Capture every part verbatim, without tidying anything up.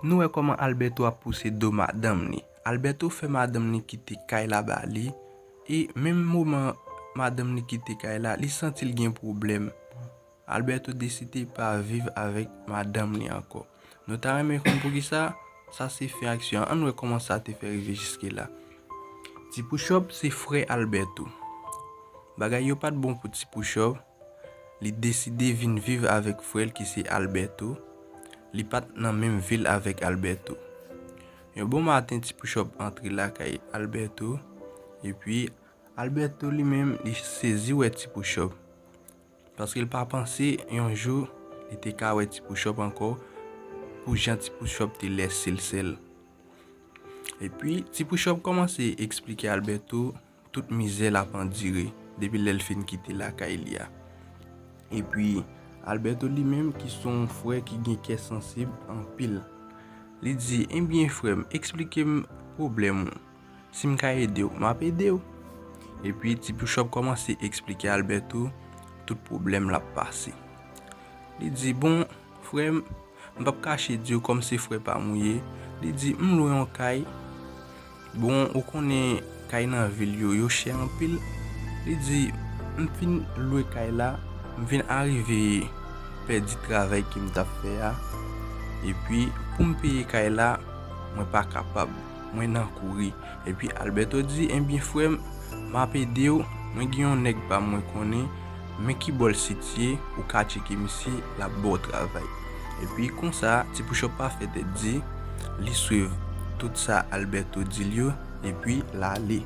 Nou wè kòman Alberto ap pouse do madanm li. Alberto fè madanm li kite kay la ba li, e menm moman madanm li kite kay la, li santi l gen pwoblèm. Alberto deside pa viv avèk madanm li ankò. Nou ta renmen konn poukisa? Sa se fen aksyon an. Ann wè kòman sa te fè rive jiske la. Ti Pouchòp se frè Alberto. Bagay yo pa t bon pou Ti Pouchòp. Li deside vin viv avèk frè l ki se Alberto. Li pa t nan menm vil avèk Alberto. Yon bon maten, Ti Pouchòp antre lakay Alberto. Epi, Alberto li menm, li sezi wè Ti Pouchòp. Paske l pa panse yon jou li te ka wè Ti Pouchòp ankò, pou jan Ti Pouchòp te lèse l sèl. Epi, Ti Pouchòp kòmanse eksplike Alberto tout mizè l ap andire depi lè l fin kite lakay li a. Epi, Alberto li menm ki se yon frè ki gen kè sansib anpil, li di, "Ebyen, frè m, eksplike m pwoblèm ou. Si m ka ede w, m ap ede w." Epi, Ti Pouchòp kòmanse eksplike Alberto tout pwoblèm l ap pase. Li di, "Bon, frè m, m p ap kache di w kòm se frè pa m ou ye." Li di, "M lwe yon kay. Bon, ou konnen kay nan vil yo, yo chè anpil." Li di, "M fin lwe kay la, m vin arive pèdi travay ke m t ap fè a. Epi, pou m peye kay la, mwen pa kapab. Mwen nan kouri." Epi Alberto di, "Ebyen, frè m, m ap ede w. Mwen gen yon nèg pa m mwen konnen, men ki bò l sitiye, ou ka tcheke misye, l ap ba w travay." Epi konsa, Ti Pouchòp pa fè tèt di, li swiv tout sa Alberto di l yo, epi l ale,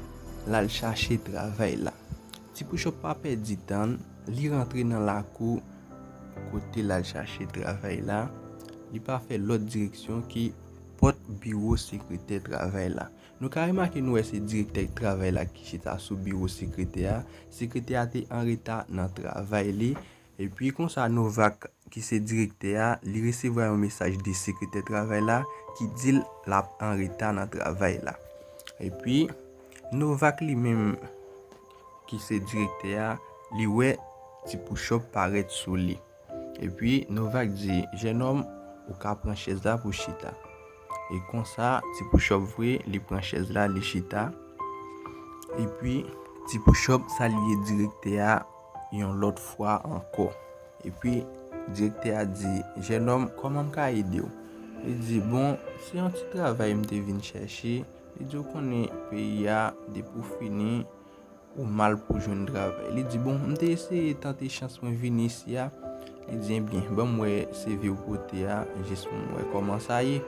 l al chache travay la. Ti Pouchòp pa pèdi tan, li rantre nan lakou kote l al chache travay la, li pa fè lòt direksyon ke pòt biwo sekretè travay la. Nou ka remake, nou wè se direktè travay la ki chita sou biwo sekretè a. Sekretè a te anreta nan travay li. Epi konsa, Novak, ki se direktè a, li resevwa yon mesaj de sekretè travay la ki di l l ap anreta nan travay la. Epi, Novak li menm, ki se direktè a, li wè Ti Pouchòp parèt sou li. Epi, Novak di, "Jènòm, ou ka pran chèz la pou chita." E konsa, Ti Pouchòp vre, li pran chèz la, li chita. Epi, Ti Pouchòp salye direktè a yon lòt fwa ankò. Epi, direktè a di, "Jènòm, kòman m ka ede w?" Li di, "Bon, se yon ti travay m te vin chèche." Li di, "Ou konnen peyi a, depi w fini, ou mal pou jwenn travay." Li di, "Bon, m te eseye tante chans mwen vini isi a." Li di, "Ebyen, ban m wè C V ou pote a, jis pou m wè kòman sa ye."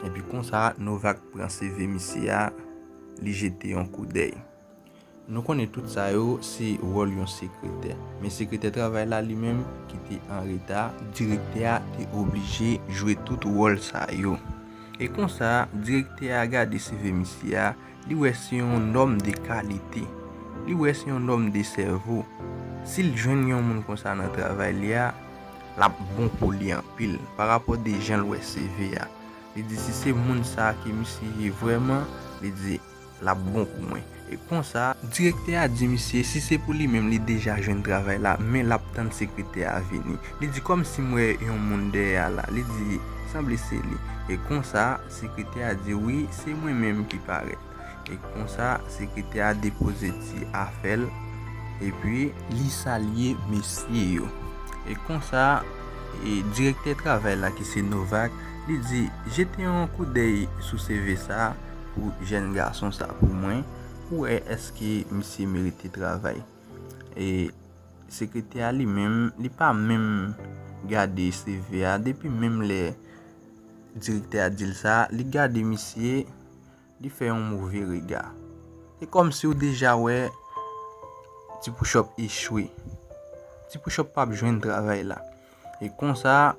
Epi konsa, Novak pran C V misye a, li jete yon koudèy. Nou konnen tout sa yo, se wòl yon sekretè. Men sekretè travay la li menm ki te anreta, direktè a te oblije jwe tout wòl sa yo. E konsa, direktè a gade C V misye a, li wè se yon nonm de kalite. Li wè se yon nonm de sèvo. Si l jwenn yon moun konsa nan travay li a, l ap bon pou li anpil, pa rapò de jan l wè C V a. Li di, "Si se moun sa a ke misye ye vrèman," li di, "l ap bon pou mwen." E konsa, direktè a di misye, si se pou li menm, li deja jwenn travay la, men l ap tann sekretè a vini. Li di, "Kòmsi m wè yon moun dèyè a la." Li di, "Sanble se li." E konsa, sekretè a di, "Wi, se mwen menm ki parèt." E konsa, sekretè a depoze ti afè l, epi li salye mesye yo. E konsa, e direktè travay la ki se Novak, li di, "Jete yon koudèy sou C V sa pou jèn gason sa pou mwen, pou wè èske misye merite travay." E sekretè a li menm, li pa menm gade C V a, depi menm lè direktè a di l sa, li gade misye, li fè yon move rega. Se kòmsi w deja wè Ti Pouchòp echwe. Ti Pouchòp p ap jwenn travay la. E konsa,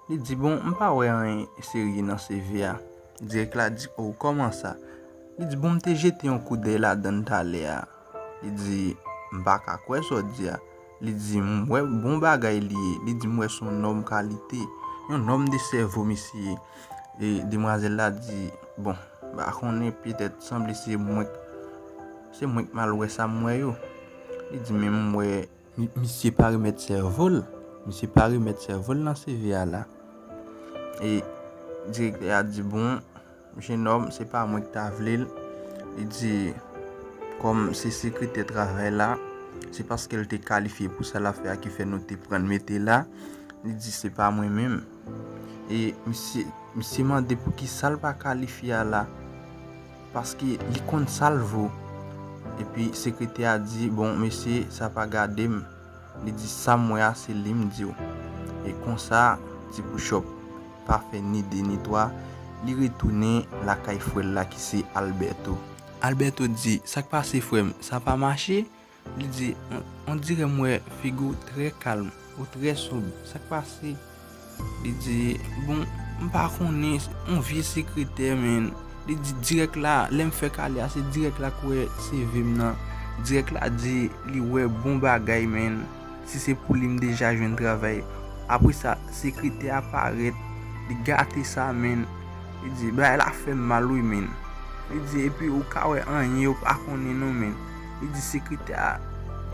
li di, "Bon, m pa wè anyen serye nan C V a." Dirèk la di, "O, kòman sa?" Li di, "Bon, m te jete yon koudèy ladan l talè a." Li di, "M pa ka kwè sa w di a." Li di, "M wè bon bagay li ye." Li di, "M wè se yon nonm kalite, yon nonm de sèvo misye ye." E demwazèl la di, "Bon, m pa konnen, petèt sanble se mwen, se mwen k mal wè sa m wè yo." Li di, "Men m wè mi-, misye pa remèt sèvo l. Misye pa remèt sèvo l nan C V a la." E direktè a di, bon, jenòm, se pa mwen ki ta vle l. Li di, kòm se sekretè travay la, se paske l te kalifye pou sa l ap fè a ki fè nou te pran l mete la. Li di, se pa mwen menm. E misye, misye mande pou ki sa l pa kalifye a la, paske li konn sa l vo. Epi sekretè a di, bon, mesye, sa pa gade m. Li di, sa m wè a, se li m di w. E konsa, Ti Pouchòp pa fè ni de ni twa, li retounen lakay frè l la ki se Alberto. Alberto di, sa k pase, frè m, sa pa mache? Li di, on, on dirè m wè figi w trè kalm, ou trè sob. Sa k pase? Li di, bon, m pa konnen, on vye sekretè, menn. Li di, dirèk la, lè m fèk ale a, se dirèk la k wè C V m nan. Dirèk la di, li wè bon bagay, menn. Si se pou li, m deja jwenn travay. Apre sa, sekretè a parèt, li gate sa, menn. Li di, bagay la fè m mal, wi, menn. Li di, epi ou ka wè anyen, yo pa konnen non, menn. Li di, sekretè a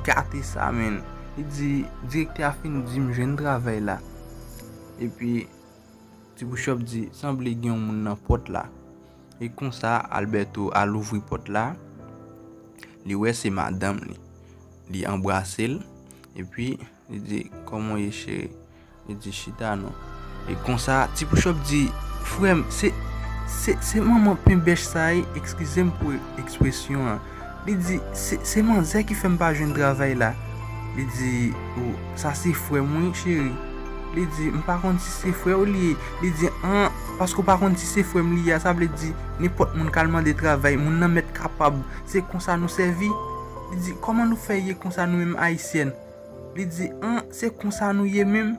gate sa, menn. Li di, direktè a fin di m jwenn travay la. Epi, Ti Pouchòp di, sanble gen yon moun nan pòt la. E konsa, Alberto al ouvri pòt la. Li wè se madanm li. Li anbrase l. Epi, li di, kòman w ye, cheri? Li di, chita non. E konsa, Ti Pouchòp di, frè m, se, se, se manman penbèch sa ye, ekskize m pou ekspresyon an. Li di, se, se manzè ki fè m pa jwenn travay la. Li di, o, sa se frè m wi, cheri. Li di, m pa konn si se frè w li ye. Li di, an, paske w pa konn si se frè m li ye a, sa vle di, nenpòt moun k al mande travay, moun nan mèt kapab. Se konsa nou sèvi. Li di, kòman nou fè ye konsa nou menm Ayisyèn? Li di, an, se konsa nou ye menm?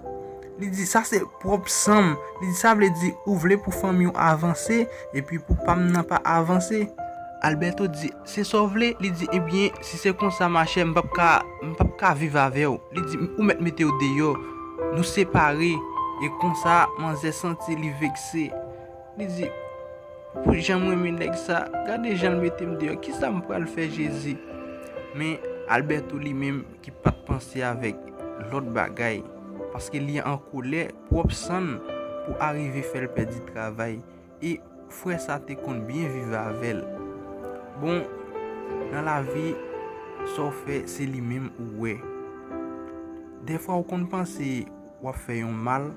Li di, sa se pwòp san m. Li di, sa vle di, ou vle pou fanmi w avanse, epi pou pa m nan pa avanse. Alberto di, se sa w vle? Li di, ebyen, si se konsa, machè, m p ap ka, m p ap ka viv avè w. Li di, ou mèt mete w deyò. Nou separe. E konsa, manzè santi li vekse. Li di, pou jan m renmen nèg sa, gade jan l mete m deyò, kisa m pral fè, Jezi? Men, Alberto li menm ki pa t panse avèk lòt bagay, paske li an kolè, pwòp san l pou arive fè l pèdi travay, e frè sa te konn byen viv avè l. Bon, nan lavi, sa w fè, se li menm ou wè. Dèfwa, w konn panse w ap fè yon mal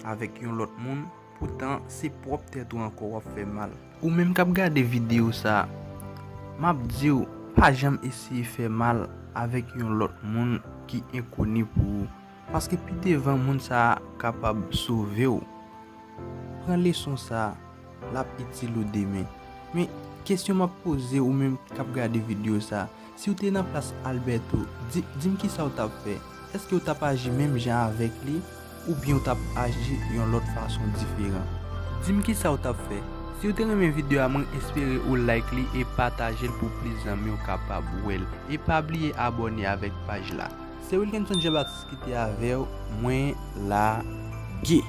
avèk yon lòt moun, poutan, se pwòp tèt ou ankò w ap fè mal. Ou menm k ap gade videyo sa, m ap di w, pa janm eseye fè mal avèk yon lòt moun ki enkoni pou ou, paske pi devan, moun sa a kapab sove w. Pran leson sa a, l ap itil ou demen. Men, kesyon m ap poze ou menm k ap gade videyo sa, si w te nan plas Alberto, di, di m kisa w t ap fè? Èske w t ap aji menm jan avèk li, oubyen w t ap aji yon lòt fason diferan? Di m kisa w t ap fè. Si w te renmen videyo a, mwen espere ou like li e pataje l pou plis zanmi w kapab wè l. E pa bliye abòne avèk paj la. Se Wilkinson Jean Baptiste ki te avè w, mwen lage.